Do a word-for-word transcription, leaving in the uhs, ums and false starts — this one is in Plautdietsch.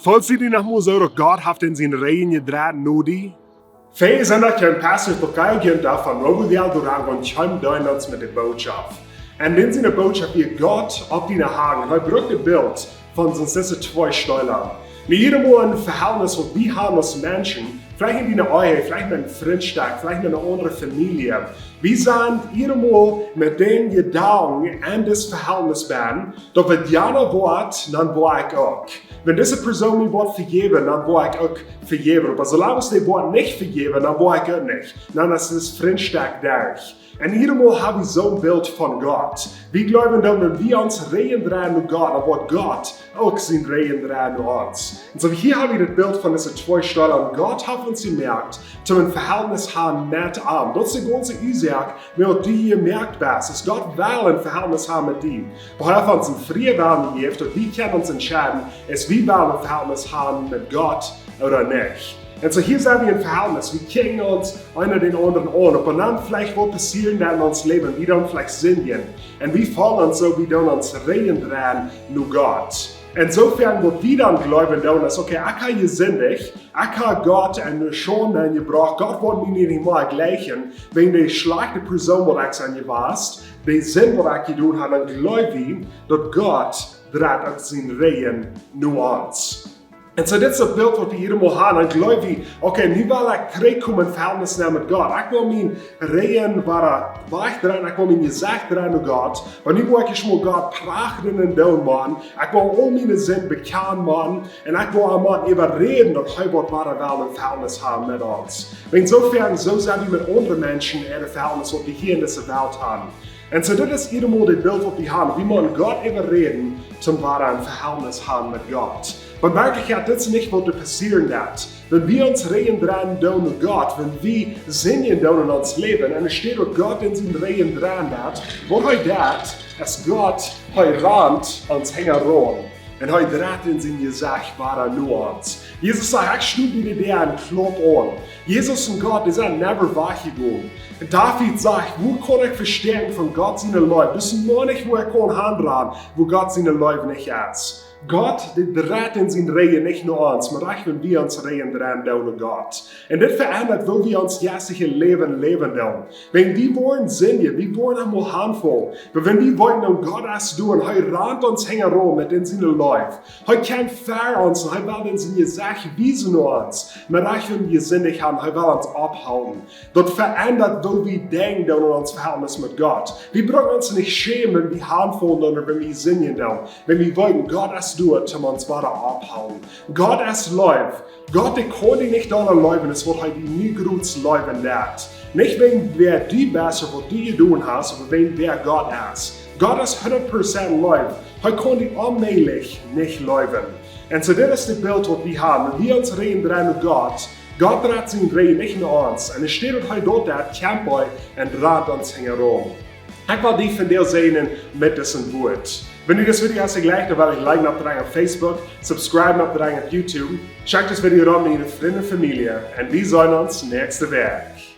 Feelst du die noch mau soo, daut Gott haft en sien Räajen jedreit no die? Väl sent daut kjeen Pastors, daut kjeen Jünt doavon, woo wie doaraun gonen, kjeem deenen ons met de Bootschoft. Un dan siene Bootschoft wia Gott opp diene Hajen. Hee brukt daut Bilt von sien sisse twee Steela. Nu, jiedet Mol een Vehältnis, waut wie haben aus Menschen, veleicht en diene Ehe, veleicht met een Frint, veleicht met eene aundre Famielje. Wie sent jiedet Mol met dän Jedanken en dit Vehältnis bennen, daut wan dee woat, dan woa ekj uk. Wan dise Persoon mie woat vejäwen, dan woa ekj uk vejäwen. Oba soo lang aus dee woat nich vejäwen, dan woa ekj uk nich. Dan es dit Frint derch. Un jiedet Mol haben wie soon Bilt von Gott. Wie jleewen dan, wan wie ons Räajen dreien no Gott, dan woat Gott uk sien Räajen dreien no ons. Un soo hia haben wie daut Bilt von dise twee Steela. Un Gott haft ons jemoakt, om een Vehältnis haben met am. Daut es de gaunze Uasoak, wuarom du hia jemoakt best. Es Gott well een Vehältnis haben met die. Oba hee haft ons een frieen Wellen jejäft, daut wie kjennen ons entscheiden, aus wie wellen een Vehältnis haben met Gott ooda nich. Un soo hia sent wie em Vehältnis. Wie kjikjen ons eena dän aundren aun. Oba dan veleicht waut passieren dan en ons Läwen, wie dan veleicht sindjen. Un wie feelen ons soo, wie dan ons Räajen dreien no Gott. Ensoofern, waut wie dan jleewen dan, es, okay, ekj hab jesindicht, ekj hab Gott en de Schaund enjebrocht, Gott woat mie nich mea jlikjen, wäajen de schlajchte Persoon, waut ekj sie jewast, de Sind, waut ekj jedonen hab, dan jleew wie, daut Gott dreit uk sien Räajen no ons. Un soo, dit es daut Bilt, waut wie jiedet Mol haben. Dan jleew wie, okay, nu well ekj trigjkomen en Vehältnis nämen met Gott. Ekj well mien Räajen wada wajchdreien, ekj well mien Jesecht dreien no Gott. Oba nu woa ekj ieescht mol Gott prachten un doonen, Maun. Ekj well aul miene Sind bekjanen, Maun. Un ekj well am Maun äwaräden, daut hee woat wada wellen een Vehältnis haben met ons. Wäajen soofern, soo sent wie met aundre Menschen en een Vehältnis, waut wie hia en dise Welt haben. Un soo, dit es jiedet Mol daut Bilt, waut wie haben. Wie motten Gott äwaräden, om wada een Vehältnis haben met Gott. Oba werkjlich, jo, dit es nich, waut doa passieren deit. Wan wie ons Räajen dreien doonen no Gott, wan wie sindjen doonen en ons Läwen, un et steit, daut Gott en sien Räajen dreien deit, waut hee deit, es Gott, hee rant ons hinjaraun. Un hee dreit en sien Jesecht wada no ons. Jesus sajcht: "Ekj sto bie de Däa un klop aun." Jesus un Gott, dee sent never wajchjegonen. Un David sajcht: "Wua kaun ekj vestäakjen von Gott siene Leew? Daut es noch nich, wua ekj kaun hanrannen, wua Gott siene Leew nich es." Gott, dee dreit en sien Räajen nich no ons, oba rajcht, wan wie ons Räajen dreien doonen no Gott. Un dit veendat, woo wie ons jeistlichet Läwen läwen doonen. Wan wie woaren sindjen, wie woaren am mol hanfaulen. Oba wan wie weeten, daut Gott es doa un hee rant ons hinjaraun met en siene Leew. Hee kjemt ver ons un hee well en sien Jesecht wiesen no ons. Oba rajcht, wan wie jesindicht haben, hee well ons aufhoolen. Daut veendat, woo wie denkjen doonen en ons Vehältnis met Gott. Wie brucken ons nich schämen, wan wie hanfaulen doonen ooda wan wie sindjen doonen. Wan wie weeten, Gott es doa, om ons wada aufhoolen. Gott es Leew. Gott, dee kaun die nich dolla leewen, aus waut hee die nu groots leewen deit. Nich wäajen wäa du best ooda waut du jedonen hast, oba wäajen wäa Gott es. Gott es hundat Prozent Leew. Hee kaun die onmäajlich nich leewen. Un soo, dit es daut Bilt, waut wie haben. Wan wie ons Räajen dreien no Gott, Gott dreit sien Räajen nich no ons. Un enne Städ, daut hee daut deit, kjemt hee un rant ons hinjaraun. Ekj well die vondoag säajnen met dit Wuat. Wan die dit Video hast jlikjt, dan well ekj Like oppdrekjen opp Facebook, Subscribe oppdrekjen opp YouTube. Schekj dit Video rom no diene Frind un Famielje un wie seenen ons näakjste Wäakj.